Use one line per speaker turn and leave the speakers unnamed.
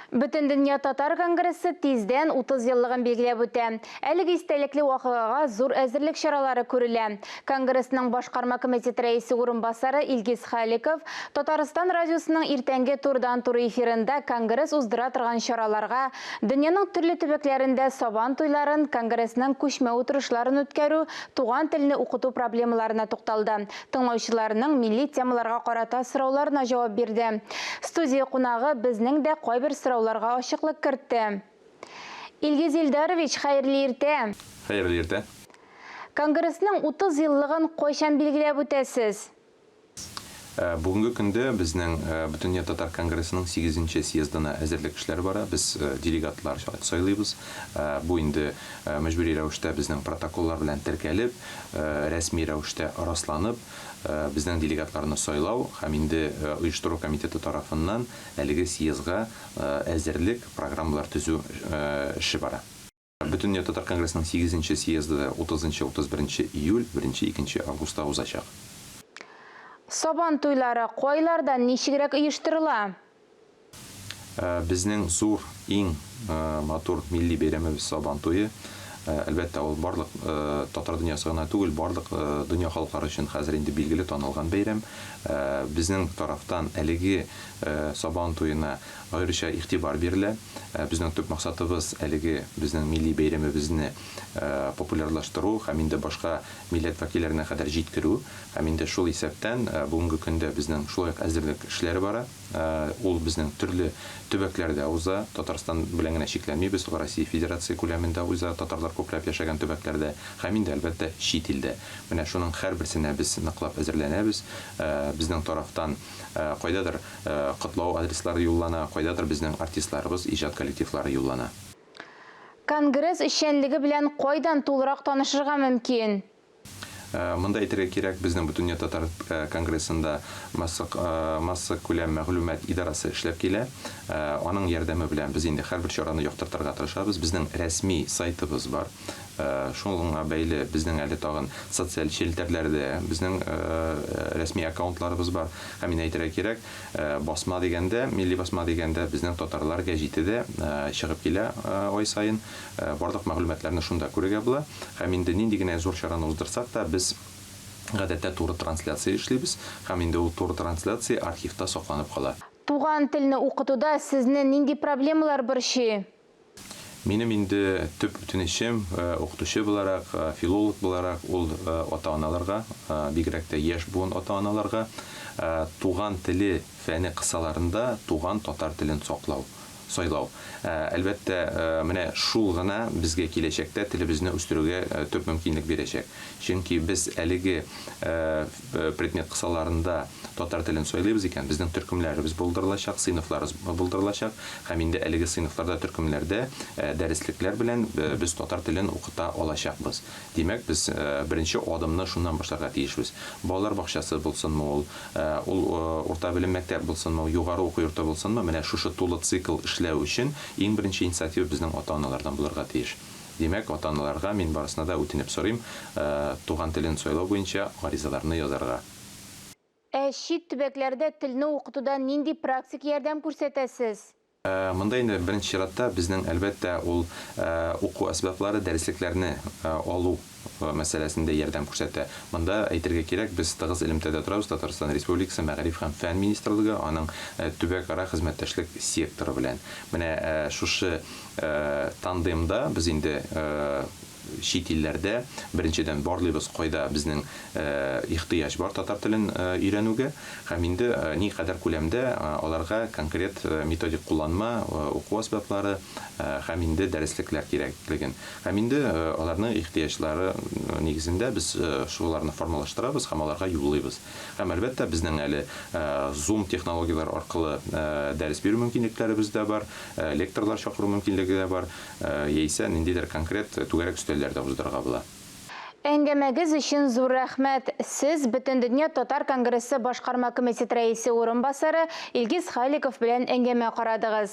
Бөтендөнья татар конгрессы тиздән 30 еллыгын билгеләп үтә. Әлеге истәлекле вакыйгага зур әзерлек чаралары күрелә. Конгрессның башкарма комитет рәисе урынбасары Илгиз Халиков Татарстан радиосының иртәнге турыдан-туры эфирында конгресс уздыра торган чараларга, дөньяның төрле төбәкләрендә Сабан туйларын, конгрессның күчмә утырышларын үткәрү, туган телне укыту проблемаларына тукталды. Тыңлаучыларның милли темаларга карата сорауларына җавап бирде. Студия кунагы безнең дә кайбер сорауларга ачыклык кертте. Илгиз Илдарович, хәерле иртә!
Хәерле иртә!
Конгрессның 30 еллыгын кайчан билгеләп үтәсез?
Бүгенге көндә безнең Бөтендөнья татар конгрессының сигезенче съездына әзерлек эшләре бара. Без делегатлар сайлыйбыз. Бу инде мәҗбүри рәвештә безнең протоколлар белән теркәлеп, рәсми рәвештә расланып, безнең делегатларны сайлау һәм инде оештыру комитеты тарафыннан әлеге съездга әзерлек, программалар төзү эше бара. Бөтендөнья татар конгрессының сигезенче съезды да утызынчы, 31 июль, беренче, икенче августта узачак.
Сабан туйлары кайларда, ничегрәк оештырыла?
Безнең зур, иң матур милли бәйрәмебез Сабан туе. Әлбәттә, ул барлык татар дөньясы гына түгел, барлык дөнья халыклары өчен хәзер инде билгеле, танылган бәйрәм. Безнең тарафтан әлеге Сабан туена аеруча игътибар бирелә. Безнең төп максатыбыз, әлеге безнең милли бәйрәмебезне популярлаштыру һәм инде башка милләт вәкилләренә кадәр җиткерү. Һәм инде шул исәптән бүгенге көндә безнең шулай ук әзерлек эшләре бара. Ул безнең төрле төбәкләрдә уза, Татарстан белән генә чикләнмибез, ул Россия Федерация күләмендә уза, татарлар күпләп яшәгән төбәкләрдә һәм инде, әлбәттә, чит илдә. Менә шуның һәрберсенә без ныклап әзерләнәбез. Безнең тарафтан кайдадыр Котлау адреслары юллана, кайдадыр безнең артистларыбыз, иҗат коллективлары юллана.
Конгресс эшчәнлеге белән кайдан тулырак танышырга мөмкин?
Монда әйтергә кирәк, безнең Бөтендөнья татар конгрессында массакүләм мәгълүмат идарасы эшләп килә. Аның ярдәме белән без инде һәрбер чараны яктыртырга тырышабыз. Безнең рәсми сайтыбыз бар. Шуңа бәйле безнең әле тагын социаль челтәрләрдә безнең рәсми аккаунтларыбыз бар. Һәм инде әйтергә кирәк, басма дигәндә, милли басма дигәндә, безнең Татарлар гәҗите дә чыгып килә ай саен. Барлык мәгълүматларны шунда күрергә була. Һәм инде нинди генә зур чараны уздырсак та, без гадәттә туры трансляция эшлибез. Һәм инде ул туры трансляция архивта сакланып кала.
Туган телне укытуда сезне нинди проблемалар борчый?
Минем инде төп үтенечем, укытучы буларак, филолог буларак, ул ата-аналарга, бигрәк тә яшь буын ата-аналарга, туган теле фәне кысаларында туган татар телен саклау, сайлау. Әлбәттә, менә шул гына безгә киләчәктә телебезне үстерүгә төп мөмкинлек бирәчәк. Чөнки без әлеге предмет кысаларында татар телен сайлыйбыз икән, безнең төркемнәребез булдырылачак, сыйныфларыбыз булдырылачак һәм инде әлеге сыйныфларда, төркемнәрдә дәреслекләр белән без татар телен укыта алачакбыз. Димәк, без беренче адымны шуннан башларга тиешбез. Балалар бакчасы булсынмы ул, ул урта белем мәктәп булсынмы, югары уку йорты булсынмы, менә шушы тулы цикл эшләү өчен иң беренче инициатива безнең ата-аналардан булырга тиеш. Димәк, ата-аналарга мин барысына да үтенеп сорыйм, туган телен сайлау буенча гаризаларны язарга.
Ә чит төбәкләрдә телне укытуда нинди практик ярдәм күрсәтәсез?
Монда инде беренче чиратта безнең, әлбәттә, ул уку әсбаплары, дәреслекләрне алу мәсьәләсендә ярдәм күрсәтә. Монда, әйтергә кирәк, без тыгыз элемтәдә торабыз Татарстан Республикасы Мәгариф һәм фән министрлыгы, аның төбәкара хезмәттәшлек секторы белән. Менә шушы Тандемда без инде чит илләрдә беренчедән барлыйбыз, кайда безнең ихтыяҗ бар татар телен өйрәнүгә һәм инде никадәр күләмдә аларга конкрет методик кулланма, уку әсбаплары һәм инде дәреслекләр кирәклеген. Һәм инде аларның ихтыяҗлары нигезендә без шуларны формалаштырабыз һәм аларга юллыйбыз. Һәм, әлбәттә, безнең әле Zoom технологияләре аркылы дәрес бирү мөмкинлекләребез дә бар. Лекторлар чакыру мөмкинлеге дә бар, яисә ниндидер конкрет түгәрәк өстәлләр дә уздырырга була.
Әңгәмәгез өчен зур рәхмәт. Сез Бөтендөнья татар конгрессы башкарма комитет рәисе урынбасары Илгиз Халиков белән әңгәмә карадыгыз.